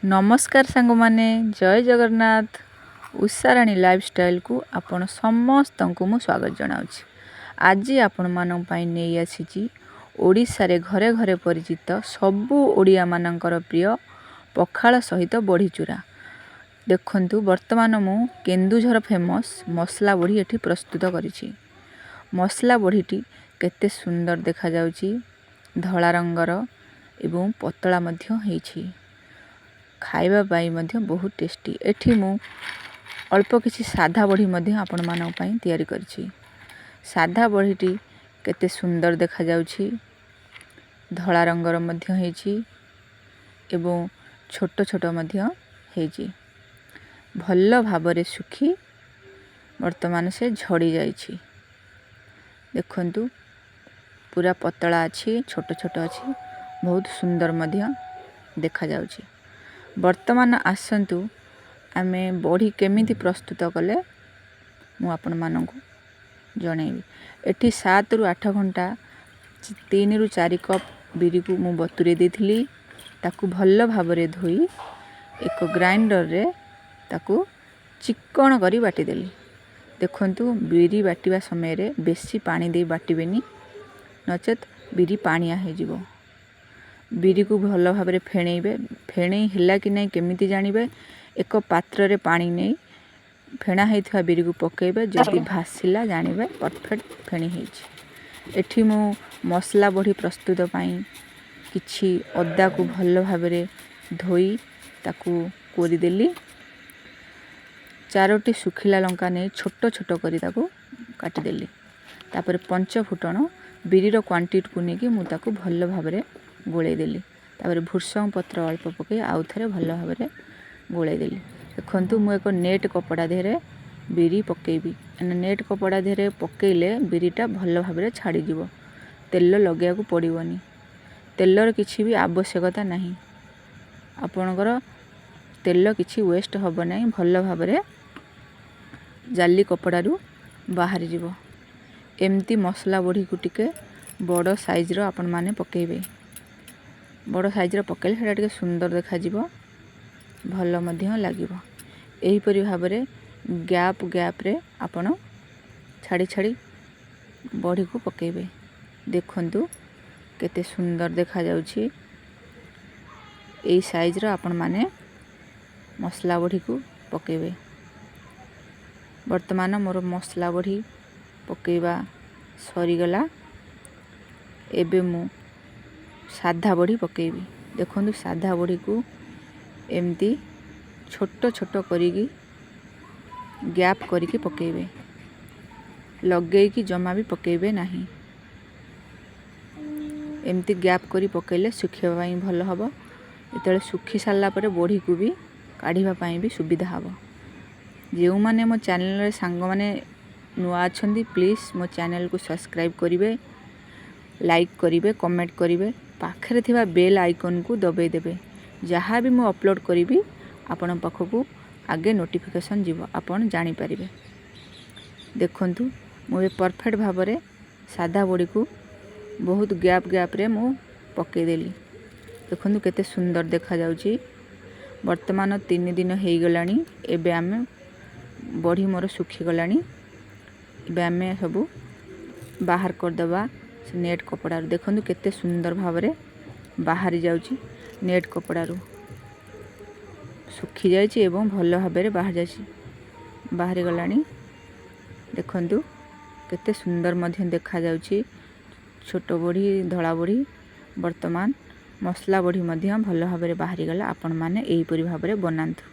ନମସ୍କାର ସାଙ୍ଗମାନେ, ଜୟ ଜଗନ୍ନାଥ। ଉଷାରାଣୀ ଲାଇଫଷ୍ଟାଇଲକୁ ଆପଣ ସମସ୍ତଙ୍କୁ ମୁଁ ସ୍ୱାଗତ ଜଣାଉଛି। ଆଜି ଆପଣମାନଙ୍କ ପାଇଁ ନେଇ ଆସିଛି ଓଡ଼ିଶାରେ ଘରେ ଘରେ ପରିଚିତ, ସବୁ ଓଡ଼ିଆମାନଙ୍କର ପ୍ରିୟ ପଖାଳ ସହିତ ବଢ଼ି ଚୁରା। ଦେଖନ୍ତୁ, ବର୍ତ୍ତମାନ ମୁଁ କେନ୍ଦୁଝର ଫେମସ୍ ମସଲା ବଢ଼ି ଏଠି ପ୍ରସ୍ତୁତ କରିଛି। ମସଲା ବଢ଼ିଟି କେତେ ସୁନ୍ଦର ଦେଖାଯାଉଛି, ଧଳା ରଙ୍ଗର ଏବଂ ପତଳା ମଧ୍ୟ ହେଇଛି, ଖାଇବା ପାଇଁ ମଧ୍ୟ ବହୁତ ଟେଷ୍ଟି। ଏଠି ମୁଁ ଅଳ୍ପ କିଛି ସାଧା ବଢ଼ି ମଧ୍ୟ ଆପଣମାନଙ୍କ ପାଇଁ ତିଆରି କରିଛି। ସାଧା ବଢ଼ିଟି କେତେ ସୁନ୍ଦର ଦେଖାଯାଉଛି, ଧଳା ରଙ୍ଗର ମଧ୍ୟ ହେଇଛି ଏବଂ ଛୋଟ ଛୋଟ ମଧ୍ୟ ହେଇଛି। ଭଲ ଭାବରେ ଶୁଖି ବର୍ତ୍ତମାନ ସେ ଝଡ଼ି ଯାଇଛି। ଦେଖନ୍ତୁ, ପୁରା ପତଳା ଅଛି, ଛୋଟ ଛୋଟ ଅଛି, ବହୁତ ସୁନ୍ଦର ମଧ୍ୟ ଦେଖାଯାଉଛି। ବର୍ତ୍ତମାନ ଆସନ୍ତୁ, ଆମେ ବଢ଼ି କେମିତି ପ୍ରସ୍ତୁତ କଲେ ମୁଁ ଆପଣମାନଙ୍କୁ ଜଣେଇବି। ଏଠି 7ରୁ 8 ଘଣ୍ଟା 3ରୁ 4 କପ୍ ବିରିକୁ ମୁଁ ବତୁରେଇ ଦେଇଥିଲି। ତାକୁ ଭଲ ଭାବରେ ଧୋଇ ଏକ ଗ୍ରାଇଣ୍ଡରରେ ତାକୁ ଚିକ୍କଣ କରି ବାଟିଦେଲି। ଦେଖନ୍ତୁ, ବିରି ବାଟିବା ସମୟରେ ବେଶୀ ପାଣି ଦେଇ ବାଟିବେନି, ନଚେତ୍ ବିରି ପାଣିଆ ହେଇଯିବ। ବିରିକୁ ଭଲ ଭାବରେ ଫେଣେଇବେ। ଫେଣେଇ ହେଲା କି ନାହିଁ କେମିତି ଜାଣିବେ? ଏକ ପାତ୍ରରେ ପାଣି ନେଇ ଫେଣା ହେଇଥିବା ବିରିକୁ ପକାଇବେ। ଯଦି ଭାସିଲା, ଜାଣିବେ ପରଫେକ୍ଟ ଫେଣି ହେଇଛି। ଏଠି ମୁଁ ମସଲା ବଢ଼ି ପ୍ରସ୍ତୁତ ପାଇଁ କିଛି ଅଦାକୁ ଭଲ ଭାବରେ ଧୋଇ ତାକୁ କୋରିଦେଲି। ଚାରୋଟି ଶୁଖିଲା ଲଙ୍କା ନେଇ ଛୋଟ ଛୋଟ କରି ତାକୁ କାଟିଦେଲି। ତାପରେ ପଞ୍ଚ ଫୁଟଣ ବିରିର କ୍ୱାଣ୍ଟିଟିକୁ ନେଇକି ମୁଁ ତାକୁ ଭଲ ଭାବରେ ଗୋଳେଇ ଦେଲି। ତାପରେ ଭୃସଙ୍ଗ ପତ୍ର ଅଳ୍ପ ପକାଇ ଆଉ ଥରେ ଭଲ ଭାବରେ ଗୋଳେଇ ଦେଲି। ଦେଖନ୍ତୁ, ମୁଁ ଏକ ନେଟ୍ କପଡ଼ା ଦେହରେ ବିରି ପକାଇବି। ନେଟ୍ କପଡ଼ା ଦେହରେ ପକାଇଲେ ବିରିଟା ଭଲ ଭାବରେ ଛାଡ଼ିଯିବ, ତେଲ ଲଗାଇବାକୁ ପଡ଼ିବନି। ତେଲର କିଛି ବି ଆବଶ୍ୟକତା ନାହିଁ। ଆପଣଙ୍କର ତେଲ କିଛି ୱେଷ୍ଟ ହେବ ନାହିଁ, ଭଲ ଭାବରେ ଜାଲି କପଡ଼ାରୁ ବାହାରିଯିବ। ଏମିତି ମସଲା ବଢ଼ିକୁ ଟିକେ ବଡ଼ ସାଇଜ୍ର ଆପଣମାନେ ପକାଇବେ। ବଡ଼ ସାଇଜ୍ର ପକାଇଲେ ସେଇଟା ଟିକେ ସୁନ୍ଦର ଦେଖାଯିବ, ଭଲ ମଧ୍ୟ ଲାଗିବ। ଏହିପରି ଭାବରେ ଗ୍ୟାପ୍ ଗ୍ୟାପ୍ରେ ଆପଣ ଛାଡ଼ି ଛାଡ଼ି ବଢ଼ିକୁ ପକାଇବେ। ଦେଖନ୍ତୁ, କେତେ ସୁନ୍ଦର ଦେଖାଯାଉଛି। ଏଇ ସାଇଜ୍ର ଆପଣମାନେ ମସଲା ବଢ଼ିକୁ ପକାଇବେ। ବର୍ତ୍ତମାନ ମୋର ମସଲା ବଢ଼ି ପକାଇବା ସରିଗଲା। ଏବେ ମୁଁ ସାଧା ବଢ଼ି ପକାଇବି। ଦେଖନ୍ତୁ, ସାଧା ବଢ଼ିକୁ ଏମିତି ଛୋଟ ଛୋଟ କରିକି ଗ୍ୟାପ୍ କରିକି ପକାଇବେ, ଲଗେଇକି ଜମା ବି ପକାଇବେ ନାହିଁ। ଏମିତି ଗ୍ୟାପ୍ କରି ପକାଇଲେ ଶୁଖିବା ପାଇଁ ଭଲ ହେବ। ଯେତେବେଳେ ଶୁଖି ସାରିଲା ପରେ ବଢ଼ିକୁ ବି କାଢ଼ିବା ପାଇଁ ବି ସୁବିଧା ହେବ। ଯେଉଁମାନେ ମୋ ଚ୍ୟାନେଲରେ ସାଙ୍ଗମାନେ ନୂଆ ଅଛନ୍ତି, ପ୍ଲିଜ୍ ମୋ ଚ୍ୟାନେଲକୁ ସବସ୍କ୍ରାଇବ୍ କରିବେ, ଲାଇକ୍ କରିବେ, କମେଣ୍ଟ କରିବେ, ପାଖରେ ଥିବା ବେଲ୍ ଆଇକନ୍କୁ ଦବାଇ ଦେବେ। ଯାହା ବି ମୁଁ ଅପଲୋଡ଼ କରିବି, ଆପଣଙ୍କ ପାଖକୁ ଆଗେ ନୋଟିଫିକେସନ୍ ଯିବ, ଆପଣ ଜାଣିପାରିବେ। ଦେଖନ୍ତୁ, ମୁଁ ଏବେ ପରଫେକ୍ଟ ଭାବରେ ସାଧା ବଢ଼ିକୁ ବହୁତ ଗ୍ୟାପ୍ ଗ୍ୟାପ୍ରେ ମୁଁ ପକାଇଦେଲି। ଦେଖନ୍ତୁ, କେତେ ସୁନ୍ଦର ଦେଖାଯାଉଛି। ବର୍ତ୍ତମାନ 3 ଦିନ ହେଇଗଲାଣି। ଏବେ ଆମେ ବଢ଼ି ମୋର ଶୁଖିଗଲାଣି। ଏବେ ଆମେ ସବୁ ବାହାର କରିଦେବା ସେ ନେଟ୍ କପଡ଼ାରୁ। ଦେଖନ୍ତୁ, କେତେ ସୁନ୍ଦର ଭାବରେ ବାହାରି ଯାଉଛି। ନେଟ୍ କପଡ଼ାରୁ ଶୁଖିଯାଇଛି ଏବଂ ଭଲ ଭାବରେ ବାହାରି ଯାଇଛି, ବାହାରିଗଲାଣି। ଦେଖନ୍ତୁ, କେତେ ସୁନ୍ଦର ମଧ୍ୟ ଦେଖାଯାଉଛି, ଛୋଟ ବଢ଼ି, ଧଳା ବଢ଼ି। ବର୍ତ୍ତମାନ ମସଲା ବଢ଼ି ମଧ୍ୟ ଭଲ ଭାବରେ ବାହାରିଗଲା। ଆପଣମାନେ ଏହିପରି ଭାବରେ ବନାନ୍ତୁ।